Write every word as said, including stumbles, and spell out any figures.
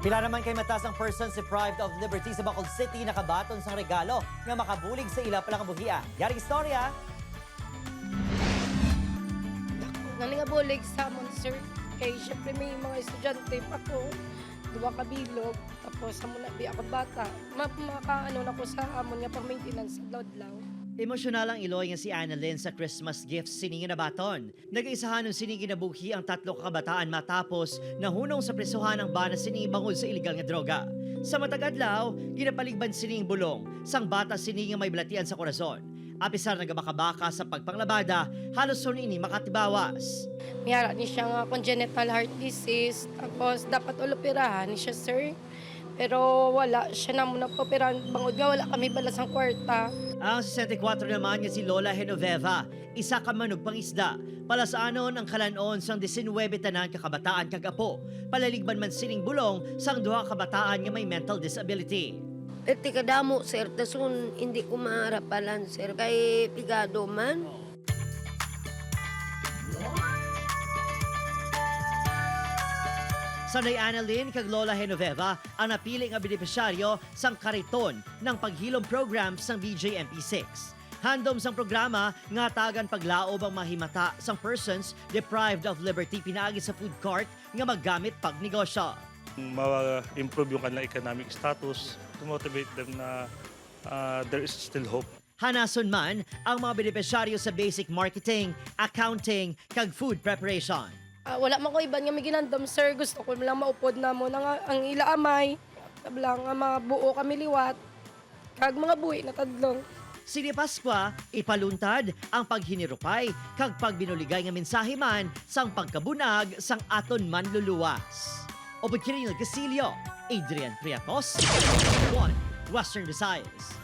Pila naman kay mata sang persons deprived of liberty sa Bacolod City nakabaton sang regalo nga makabulig sa ila palangabuhia. Yari istorya. Nani nga bulig sa amon, sir? Kay syempre may mga estudyante pa ko, duwa ka bilog, tapos amo na bi ako bata. Ma makaano na ko sa amon nga pang-maintenance sa adlaw-adlaw. Emosyonal ang iloy nga si Annalyn sa Christmas gift sini nga nabaton. Nagaisahanon sini ginabuhi ang tatlo ka kabataan matapos nahunong sa prisuhan ang bana sini bangod sa iligal nga droga. Sa matag adlaw, ginapaligban sini ang bulong sang bata sini nga may balatian sa korason. Apisar nagabakabaka sa pagpanglabada, halos son ini makatibawas. May ara ni siya nga congenital heart disease, tapos dapat uloperahan ni siya, sir. Pero wala siya namo napoperahan bangod nga wala kami bala sang kwarta. Ang sesenta y kuwatro naman nga si Lola Genoveva, isa ka manugpangisda, palasanon ang kalan-on sang disinwebe tanan ka kabataan kag apo, palaligban man sining bulong sang duha ka kabataan nga may mental disability. Iti kadamo, sir, tasun hindi ko maharapalan, sir, kay pigado man. Sanay Annalyn kag Lola Genoveva ang napili nga benepisyaryo sang Kariton ng Paghilom Program sang B J M P six. Handom sang programa nga tagan paglaob ang mga himata sang persons deprived of liberty pinaagi sa food cart nga magamit pagnegosyo. Ma-improve yung kanilang economic status, to motivate them na uh, there is still hope. Hanason man ang mga benepisyaryo sa basic marketing, accounting, kag food preparation. Ah, wala man ko iban nga may ginandam, sir. Gusto ko lang maupod na mo na nga ang ila amay. Tabla nga mabuo kami liwat. Kag mga buhi na tadlong. Sini Pascua, ipaluntad ang paghinirupay kag pagbinuligay nga mensahe man sang pagkabunag sang aton manluluwas. Upod kini Casilio, Adrian Priatos, One Western Visayas.